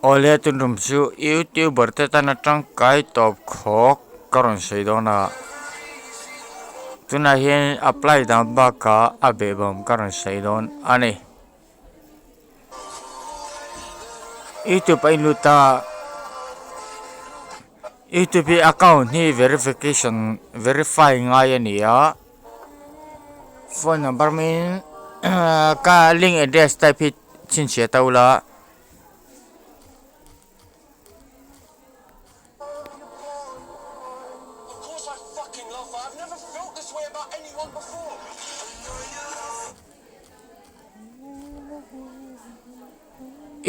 Awle tun tum chu youtuber te tan a tangkai tawp khawk ka rawn sawi dawn a tunah hian apply dan bakah a behbawm ka rawn sawi dawn a ni youtube a inlut a youtube hi account hi verification verify ngai a ni a phone number hmangin ka link address type hi chhinchhiah ta ula.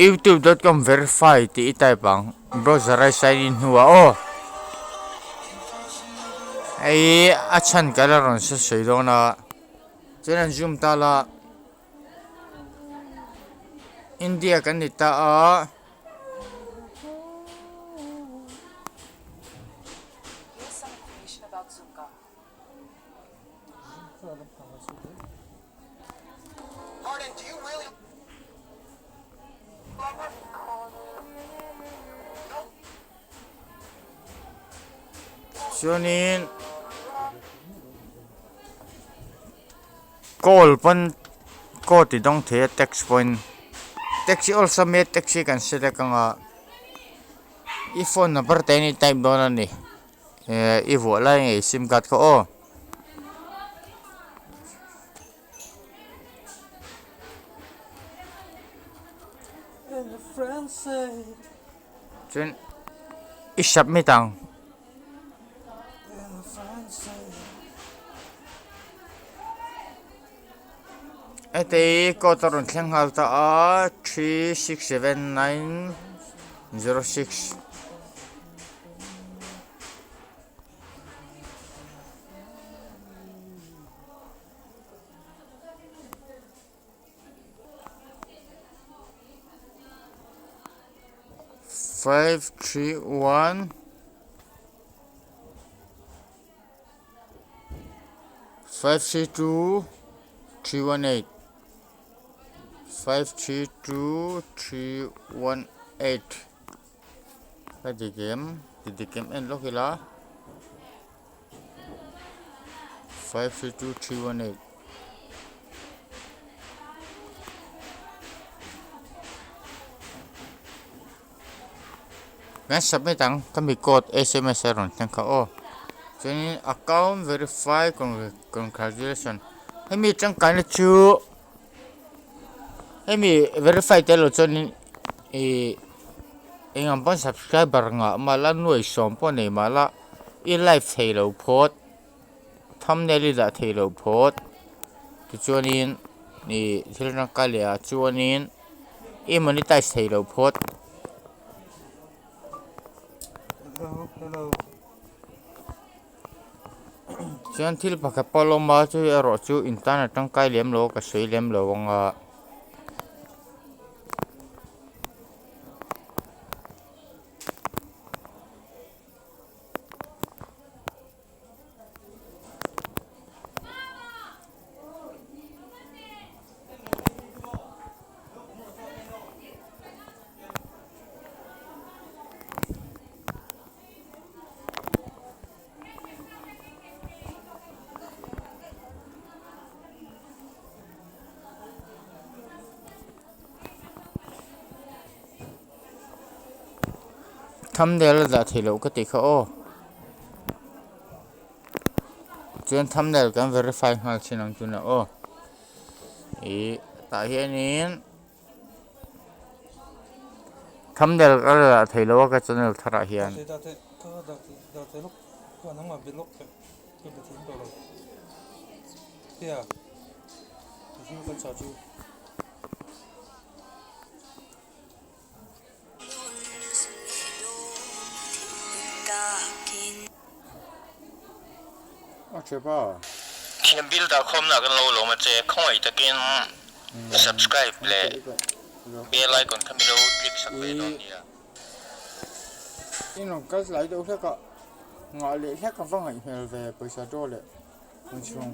Youtube dot com verify tih i type ang browser a i sign in hnuah aw hei a chhan ka la rawn hre sawi dawn a chuan an zoom ta la. India kan ni ta a. Chuanin Call pawn code i dawng thei a text pawhin taxi awlsam e taxi kan select anga i phone number te hian i type dawn a ni eh i vuah lai ngei sim card kha aw. Chuan i submit ang. Heti coat a rawn thleng nghal ta a 367906. 5 3 1 5 3 2 3 1 8 5 3 2 3 1 8 ka dik em ti dik em en lawk ila 5 3 2 3 1 8. Kan submit ang ka mi code sms a rawn thleng kha aw chuanin account verify congratulation hemi tangkaina chu hemi verify tel loh chuanin ih eng ang pawn subscriber ngah mah la nuai sawm pawh nei mah la i live thei lo phawt thumbnail i dah thei lo phawt tichuanin ih thil tangkai leh ah chuanin. I monetize thei lo phawt. Chuan thil pakhat pawh a lawm a chu erawh chu in tan a tangkai lem lo a ka sawi lem lo ang a. Thumbnail a dah theih loh ka tih kha aw chuan thumbnail kan verify nghal chin ang tunah aw ih tah hianin thumbnail ka la dah theih loh a ka channel tharah hian. Thiam bil dah khawmna kan lo lawm a che, khawngaih takin subscribe leh bell icon kha milo click sak ve dawn nia. I rawn kal tlai deuh hlek a, ngah leh hlek a va ngaih hmel ve pawisa draw leh hun chhung.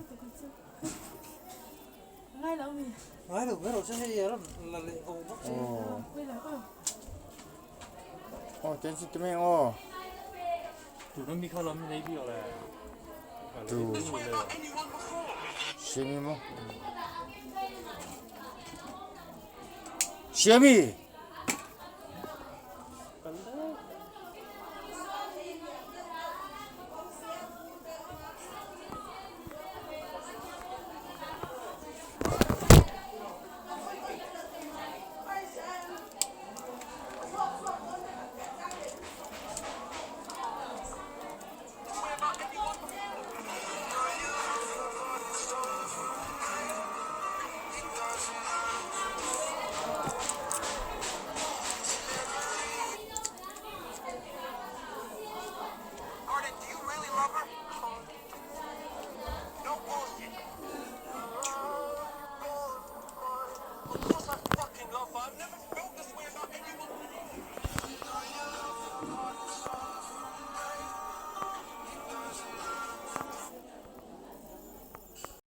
Aw ten chu tumeng aw. Tu Siami maw? Siami!